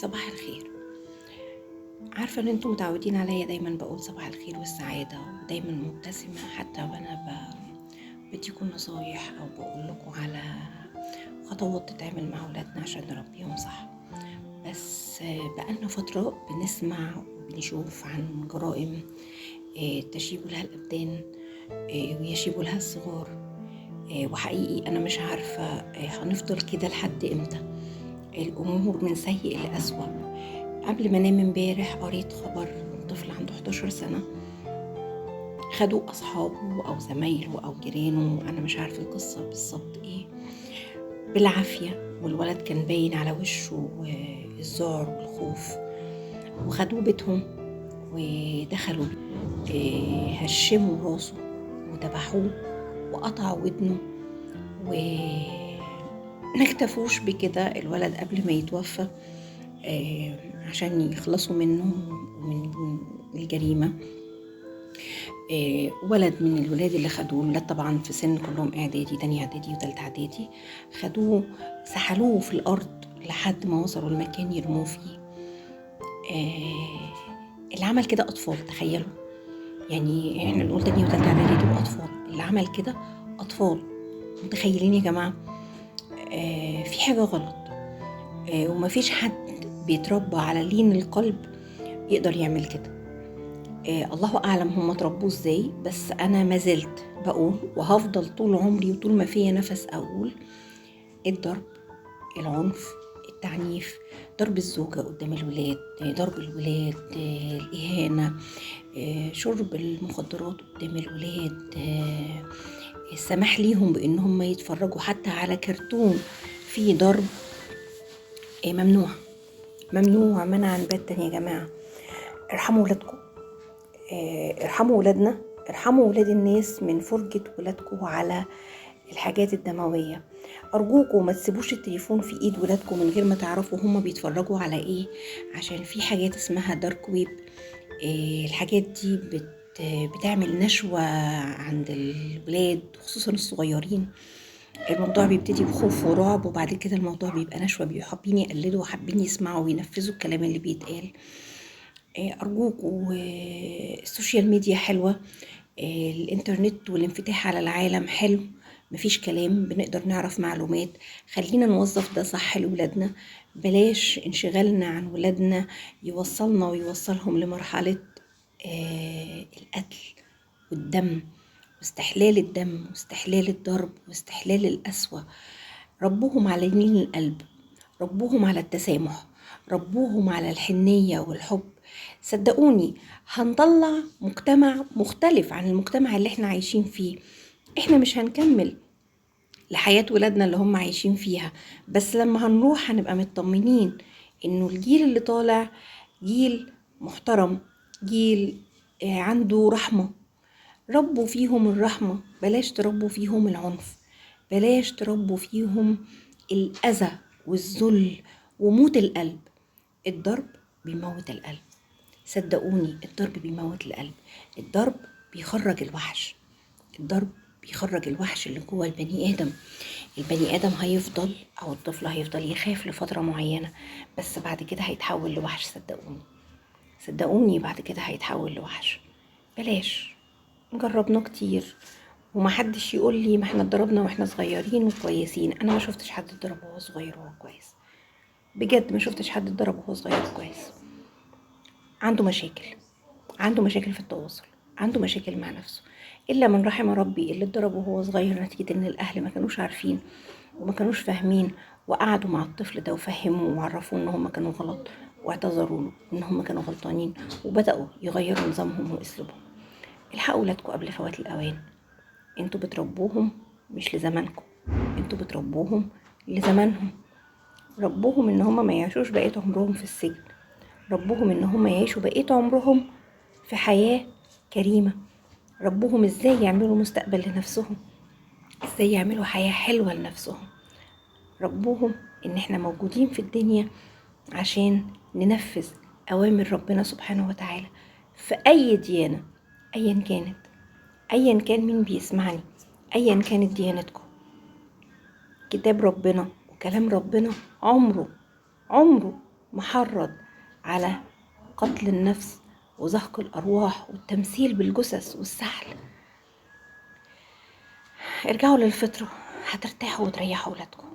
صباح الخير. عارفة ان انتم متعودين عليا دايما بقول صباح الخير والسعادة، ودايما مبتسمة حتى وانا بديكم نصايح او بقول لكم على خطوات تتعمل مع اولادنا عشان نربيهم صح. بس بقالنا فترة بنسمع وبنشوف عن جرائم تشيب لها الأبدان ويشيب لها الصغار، وحقيقي أنا مش عارفة هنفضل كده لحد إمتى. الأمور من سيء لأسوأ. قبل ما انام امبارح قريت خبر طفل عنده 11 سنة خدوا أصحابه أو زمايله أو جيرانه، أنا مش عارفة القصة بالظبط إيه، بالعافية، والولد كان باين على وشه الذعر والخوف، وخدوه بيتهم ودخلوا هشموا راسه وذبحوه وقطعوا ودنه، وما اكتفوش بكده. الولد قبل ما يتوفى عشان يخلصوا منه ومن الجريمة، ولد من الولاد اللي خدوه، الولاد طبعا في سن كلهم اعدادي، تاني اعدادي وتالت اعدادي، خدوه سحلوه في الارض لحد ما وصلوا المكان يرموه فيه. اللي عمل كده اطفال، تخيلوا، يعني احنا بنقول تاني وتالت اعدادي دول اطفال، اللي عمل كده اطفال، متخيلين يا جماعة؟ في حاجة غلط، ومفيش حد بيتربى على لين القلب يقدر يعمل كده. الله أعلم هم تربوه إزاي، بس أنا ما زلت بقول وهفضل طول عمري وطول ما فيا نفس أقول، الضرب، العنف، التعنيف، ضرب الزوجة قدام الولاد، ضرب الولاد، الإهانة، شرب المخدرات قدام الولاد، السماح ليهم بإن هم يتفرجوا حتى على كرتون فيه ضرب، ممنوع، ممنوع منعا باتا يا جماعة. ارحموا ولادكم، ارحموا ولادنا، ارحموا ولاد الناس من فرجة ولادكم على الحاجات الدموية. أرجوكم ما تسيبوش التليفون في إيد ولادكم من غير ما تعرفوا هما بيتفرجوا على إيه، عشان في حاجات اسمها دارك ويب. الحاجات دي بتعمل نشوة عند الولاد خصوصا الصغيرين. الموضوع بيبتدي بخوف ورعب، وبعد كده الموضوع بيبقى نشوة، بيبقوا حابين يقلدوا وحابين يسمعوا وينفذوا الكلام اللي بيتقال. أرجوكوا، ال social media حلوة، الإنترنت والانفتاح على العالم حلو، مفيش كلام، بنقدر نعرف معلومات، خلينا نوظف ده صح لولادنا. بلاش انشغالنا عن ولادنا يوصلنا ويوصلهم لمرحلة القتل والدم واستحلال الدم واستحلال الضرب واستحلال القسوة. ربوهم على لين القلب، ربوهم على التسامح، ربوهم على الحنية والحب. صدقوني هنطلع مجتمع مختلف عن المجتمع اللي احنا عايشين فيه. احنا مش هنكمل لحياة ولادنا اللي هم عايشين فيها، بس لما هنروح هنبقى مطمنين انه الجيل اللي طالع جيل محترم، جيل عنده رحمة. ربوا فيهم الرحمة، بلاش تربوا فيهم العنف، بلاش تربوا فيهم الأذى والذل وموت القلب. الضرب بيموت القلب، صدقوني الضرب بيموت القلب. الضرب بيخرج الوحش، الضرب بيخرج الوحش اللي جوه البني آدم. البني آدم هيفضل أو الطفل هيفضل يخاف لفترة معينة، بس بعد كده هيتحول لوحش. صدقوني، صدقوني بعد كده هيتحول لوحش. بلاش، جربنا كتير، ومحدش يقول لي ما احنا اتضربنا واحنا صغيرين وكويسين. انا ما شفتش حد اتضرب وهو صغير وهو كويس، بجد ما شفتش حد اتضرب وهو صغير كويس. عنده مشاكل، عنده مشاكل في التواصل، عنده مشاكل مع نفسه، الا من رحم ربي اللي اتضرب وهو صغير نتيجة ان الاهل ما كانوش عارفين وما كانوش فاهمين، وقعدوا مع الطفل ده وفهموه وعرفوه ان هم كانوا غلط، واعتذروا له ان هم كانوا غلطانين، وبدأوا يغيروا نظامهم واسلوبهم. الحقوا ولادكم قبل فوات الاوان. انتوا بتربوهم مش لزمانكم، انتوا بتربوهم لزمانهم. ربوهم ان هم ما يعيشوش بقية عمرهم في السجن، ربوهم ان هم يعيشوا بقية عمرهم في حياة كريمة. ربوهم ازاي يعملوا مستقبل لنفسهم، ازاي يعملوا حياة حلوة لنفسهم. ربوهم ان احنا موجودين في الدنيا عشان ننفذ اوامر ربنا سبحانه وتعالى في اي ديانة، ايا كانت، ايا كان مين بيسمعني، ايا كانت ديانتكم. كتاب ربنا وكلام ربنا عمره عمره محرض على قتل النفس وزهق الأرواح والتمثيل بالجثث والسحل. ارجعوا للفطرة، هترتاحوا وتريحوا ولادكم.